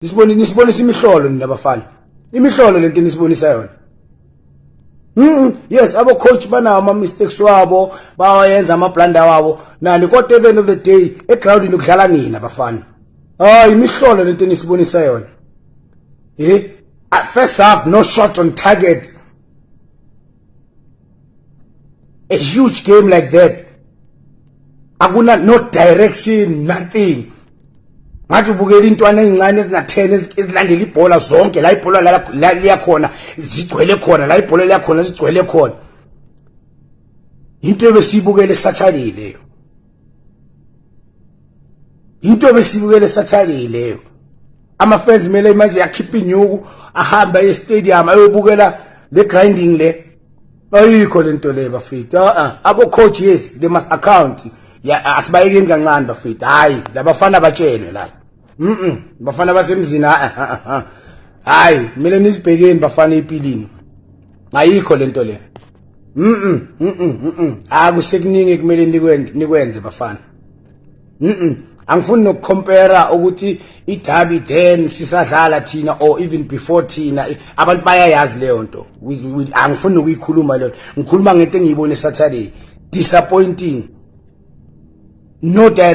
Nisiboni nisibonisa imihlolo nina bafana. Imihlolo lento nisibonisa yona. Yes, abo coach banawo ama mistakes wabo, bawayenza ama blunder wabo. Nani kodwa at the end of the day egroundini kudlala nina bafana. Hayi, imihlolo lento nisibonisa yona. First half, no shot on target. A huge game like that. Akuna no direction, nothing. Ngathi ubukela intwana ezincane ezina-10 ezilandela ibhola zonke la ibhola la liyakhona zigcwele khona, la ibhola liyakhona zigcwele khona. Into ebesiyibukele Saturday leyo, into ebesiyibukele Saturday leyo. Ama-fans kumele manje akhiphe inyuku, ahambe aye estadium, ayobukela le grinding le. Ayikho lento le, bafethu. A abo coach, yes, they must account. Ya, asibayekeni kancane, bafethu. Hayi, labafana batshelwe la. Bafana basemzini, hayi, kumele nisibhekeni bafana empilini. Ayikho lento le. Akusekuningi kumele nikwenze bafana. Angifuni nokucompare ukuthi iderby then sisadlala thina or even before thina, abantu bayayazi leyo nto. Angifuni nokuyikhuluma leyo. Ngikhuluma ngento engiyibone Saturday. Disappointing, no.